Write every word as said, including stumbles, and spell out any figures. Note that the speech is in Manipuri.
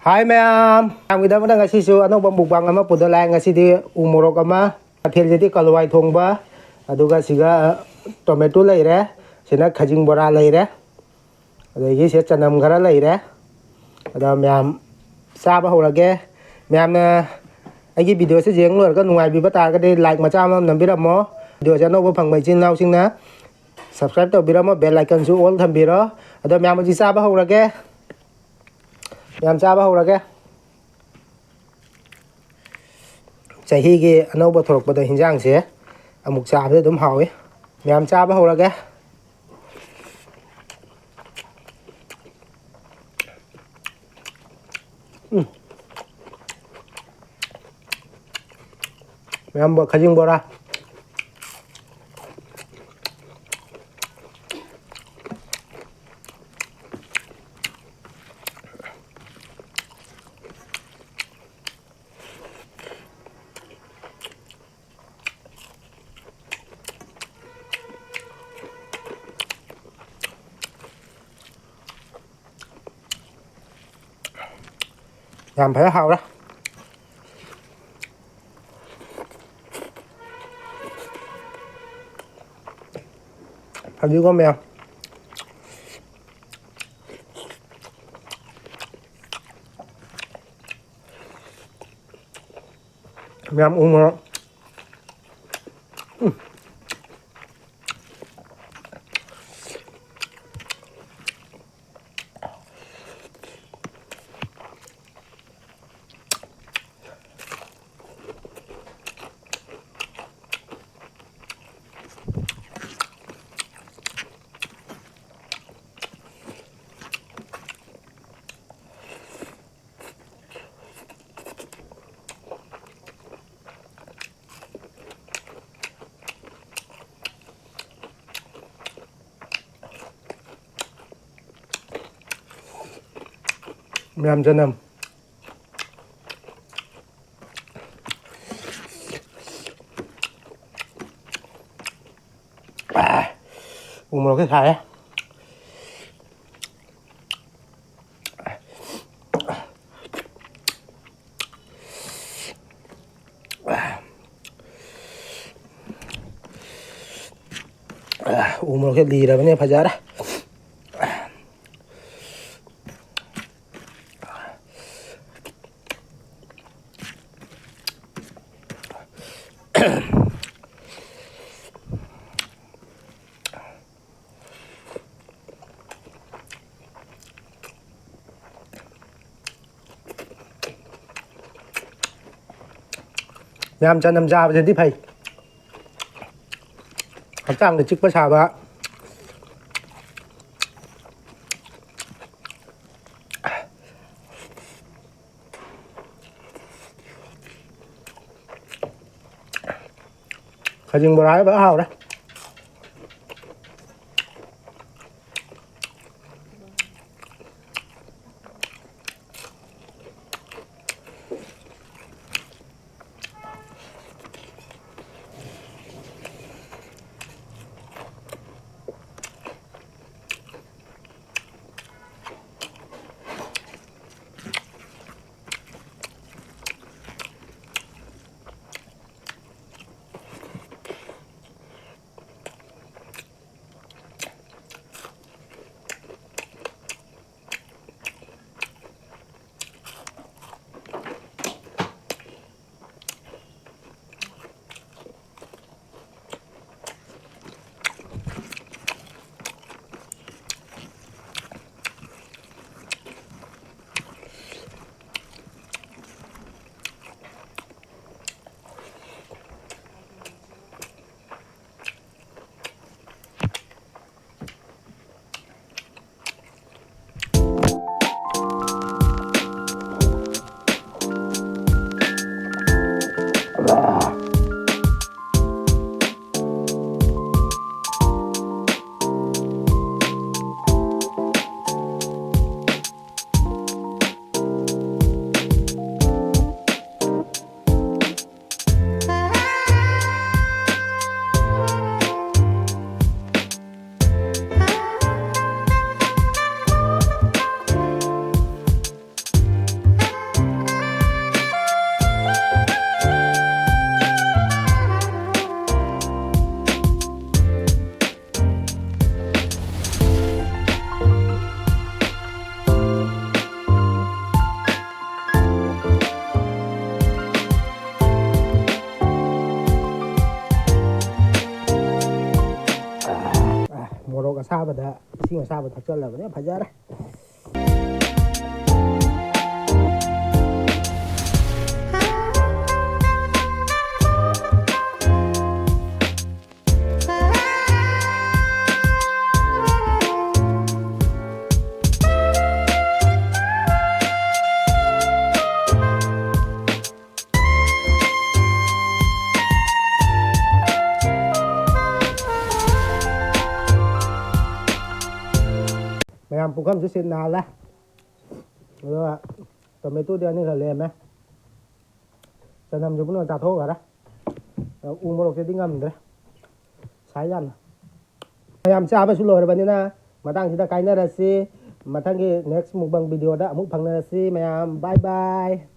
ꯍꯥꯏ ꯃꯌꯥꯝ, ꯃꯌꯥꯝꯒꯤꯗꯃꯛꯇ ꯉꯁꯤꯁꯨ ꯑꯅꯧꯕ mukbang ꯑꯃ ꯄꯨꯗ ꯂꯥꯛꯑꯦ꯫ ꯉꯁꯤꯗꯤ ꯎ ꯃꯣꯔꯣꯛ ꯑꯃ, ꯃꯊꯦꯜꯁꯤꯗꯤ ꯀꯂꯋꯥꯏ ꯊꯣꯡꯕ, ꯑꯗꯨꯒ ꯁꯤꯒ tomato ꯂꯩꯔꯦ, ꯁꯤꯅ ꯈꯖꯤꯡ ꯕꯣꯔꯥ ꯂꯩꯔꯦ, ꯑꯗꯒꯤ ꯁꯤꯗ ꯆꯅꯝ ꯈꯔ ꯂꯩꯔꯦ꯫ ꯑꯗꯣ ꯃꯌꯥꯝ ꯆꯥꯕ ꯍꯧꯔꯒꯦ꯫ ꯃꯌꯥꯝꯅ ꯑꯩꯒꯤ videoꯁꯦ ꯌꯦꯡ ꯂꯣꯏꯔꯒ ꯅꯨꯡꯉꯥꯏꯕꯤꯕ ꯇꯥꯔꯒꯗꯤ like ꯃꯆꯥ ꯑꯃ ꯅꯝꯕꯤꯔꯝꯃꯣ꯫ Videoꯁꯦ ꯑꯅꯧꯕ ꯐꯪꯕ ꯏꯆꯤꯟ ꯏꯅꯥꯎꯁꯤꯡꯅ subscribe ꯇꯧꯕꯤꯔꯝꯃꯣ, bell iconꯁꯨ all ꯊꯝꯕꯤꯔꯣ꯫ ꯑꯗꯣ ꯃꯌꯥꯝ ꯍꯧꯖꯤꯛ ꯆꯥꯕ ꯍꯧꯔꯒꯦ꯫ ꯃꯌꯥꯝ ꯆꯥꯕ ꯍꯧꯔꯒꯦ꯫ ꯆꯍꯤꯒꯤ ꯑꯅꯧꯕ ꯊꯣꯔꯛꯄꯗ ꯍꯤꯟꯖꯥꯡꯁꯦ ꯑꯃꯨꯛ ꯆꯥꯕꯗ ꯑꯗꯨꯝ ꯍꯥꯎꯏ꯫ ꯃꯌꯥꯝ ꯆꯥꯕ ꯍꯧꯔꯒꯦ꯫ ꯎꯝ꯫ ꯃꯌꯥꯝꯕ ꯈꯖꯤꯡ ꯕꯣꯔꯥ꯫ ꯌꯥꯝ ꯐꯖꯅ ꯍꯥꯎꯔꯦ꯫ ꯐꯗꯤꯒꯣꯝ ꯃꯌꯥꯝ꯫ ꯃꯌꯥꯝ ꯎ ꯃꯣꯔꯣꯛ꯫ ꯎꯝ꯫ ꯃꯌꯥꯝ ꯆꯅꯝ꯫ ꯎ ꯃꯣꯔꯣꯛꯁꯦ ꯁꯥꯏꯌꯦ꯫ ꯎ ꯃꯣꯔꯣꯛꯁꯦ ꯂꯤꯔꯕꯅꯦ, ꯐꯖꯔꯦ꯫ ꯌꯥꯝ ꯆꯅꯝ ꯆꯥꯕꯁꯤꯗꯤ ꯐꯩ, ꯍꯛꯆꯥꯡꯗ ꯆꯤꯛꯄ ꯁꯥꯕ꯫ ꯈꯖꯤꯡ ꯕꯣꯔꯥ ꯍꯥꯏꯕ ꯍꯥꯎꯔꯦ꯫ ꯑꯁꯥꯕꯗ, ꯏꯁꯤꯡ ꯑꯁꯥꯕ ꯊꯛꯆꯜꯂꯕꯅꯤꯅ ꯐꯖꯔꯦ꯫ ꯃꯌꯥꯝ ꯄꯨꯈꯝꯁꯨ ꯁꯤꯠ ꯅꯥꯜꯂꯦ꯫ ꯑꯗꯨꯒ ꯇꯣꯃꯦꯇꯣꯗꯤ ꯑꯅꯤꯈꯛ ꯂꯦꯝꯃꯦ꯫ ꯆꯅꯝꯁꯨ ꯄꯨꯟꯅ ꯆꯥꯊꯣꯛꯈ꯭ꯔꯦ꯫ ꯎ ꯃꯣꯔꯣꯛꯁꯤꯗꯤ ꯉꯝꯗ꯭ꯔꯦ꯫ ꯁꯥꯏ ꯌꯥꯝꯅ꯫ ꯃꯌꯥꯝ ꯆꯥꯕꯁꯨ ꯂꯣꯏꯔꯕꯅꯤꯅ ꯃꯇꯥꯡꯁꯤꯗ ꯀꯥꯏꯅꯔꯁꯤ꯫ ꯃꯊꯪꯒꯤ next mukbang videoꯗ ꯑꯃꯨꯛ ꯐꯪꯅꯔꯁꯤ ꯃꯌꯥꯝ꯫ Bye bye꯫